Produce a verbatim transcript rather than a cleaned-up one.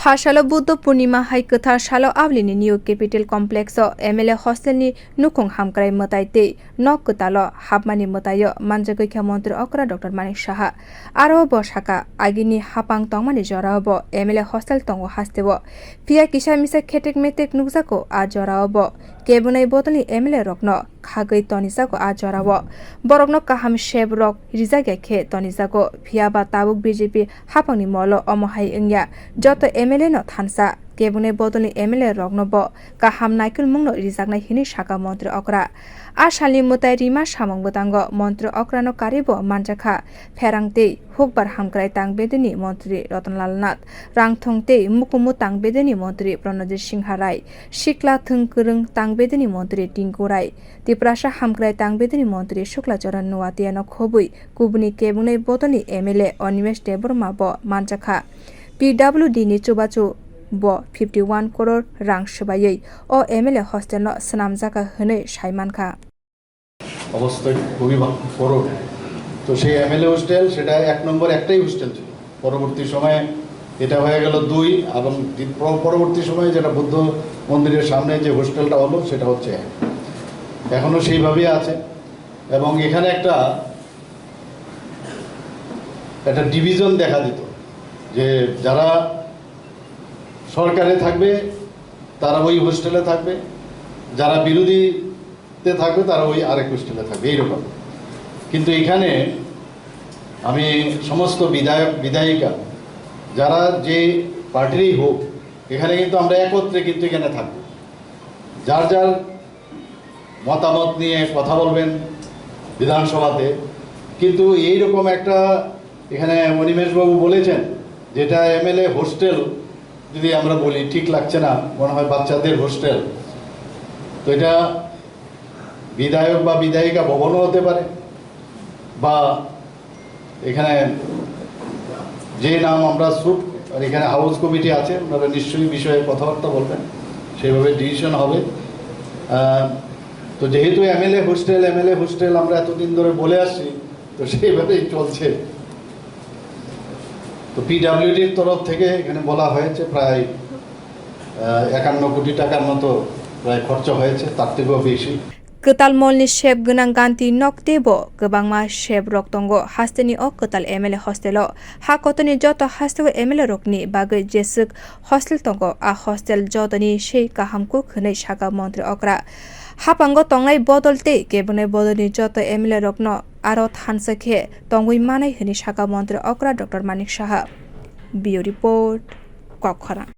Phasalo Buddha Purnima hai kwthar salo Ablini New Capital Complex o M L A hostel ni nukhung hamkrai mwtai tei nok kwtalo hapmani mwtaio manjagwi kha Montri Okra Doctor Manik Saha. Aro bo saka, agini hapang tongmani jorao bo M L A hostel tongo hasteo. Phiya kisa misa khetek metek nukjago a jorao bo. Kebunai bodolni M L A rokno khagwi tonijago a jorao. Borokno kaham sep rok rijak ya khe tonijago. Phiya ba tabuk B J P hapangni molo omo hai wngya. Joto M L A no thansa, kebunai bodolni M L A rokno bo kaham naikolmungno rijaknai hinwi saka Montri Okra. A salni mwtai rima samung bwtango Montri Okrano karwi bo manjakha pherang tei hukbar hamkrai tang bedeni Montri Ratan Lal Nath, rangthong tei mukumu tang bedeni Montri Pranajit Singha Rai, sikla thwng kwrwng tang bedeni Montri Tinku Rai, Tiprasa hamkrai tang bedeni Montri Shukla Charan Noatia no khobwi kubuni kebunai bodolni M L A Animesh Debbarma bo manjakha. P W D ni chubachu bo fifty one crore rang swbaiwi o M L A hostel no swnamjakha hwnwi sai mankha. অবস্থা খুবই ভা-, করুণ। তো সেই MLA hostel, সেটা এক নম্বর একটাই হোস্টেল ছিল। পরবর্তী সময়ে এটা হয়ে গেল দুই, এবং দি-, প্র-, পরবর্তী সময়ে যেটা বুদ্ধ মন্দিরের সামনে যে হোস্টেলটা হলো, সেটা হচ্ছে এক। এখনো সেইভাবেই আছে। এবং এখানে একটা, একটা ডিভিশন দেখা দিত, যে যারা সরকারে থাকবে, তারা ওই হোস্টেলে থাকবে, যারা বিরোধীতে থাকবে, তারা ওই আরেক হোস্টেলে থাকবে, এইরকম। কিন্তু এখানে আমি সমস্ত বিধায়ক, বিধায়িকা, যারা যে পার্টিরই হোক, এখানে কিন্তু আমরা একত্রে কিন্তু এখানে থাকবো। যার যার মতামত নিয়ে কথা বলবেন বিধানসভাতে, কিন্তু এইরকম একটা, এখানে অনিমেষবাবু বলেছেন, যেটা এমএলএ হোস্টেল, যদি আমরা বলি, ঠিক লাগছে না, মনে হয় বাচ্চাদের হোস্টেল। তো এটা বিধায়ক বা বিধায়িকা ভবনও হতে পারে, বা এখানে যে নাম আমরা স্যুট, আর এখানে হাউস কমিটি আছে, ওনারা নিশ্চয়ই বিষয়ে কথাবার্তা বলবেন, সেইভাবে ডিসিশন হবে। আহ, তো যেহেতু এমএলএ হোস্টেল, এমএলএ হোস্টেল আমরা এতদিন ধরে বলে আসছি, তো সেইভাবেই চলছে। তো পিডাব্লিউডির তরফ থেকে এখানে বলা হয়েছে প্রায়, আহ, একান্ন কোটি টাকার মতো প্রায় খরচা হয়েছে, তার থেকেও বেশি। Kwtal molni sep gwnang ganti nok teibo kwbangma sep rok tongo hasteni o kwtal M L A hostel o. Ha kotorni joto hasteo M L A rokni bagwi jeswk hostel tongo, a hostel jotoni sei kaham kuk hwnwi saka Montri Okra. Hapango tongnai bodol tei kebunai bodolni joto M L A rokno aro thansa khe tongwi manai hwnwi saka Montri Okra Doctor Manik Saha. Bureau Report, Kokkhorang.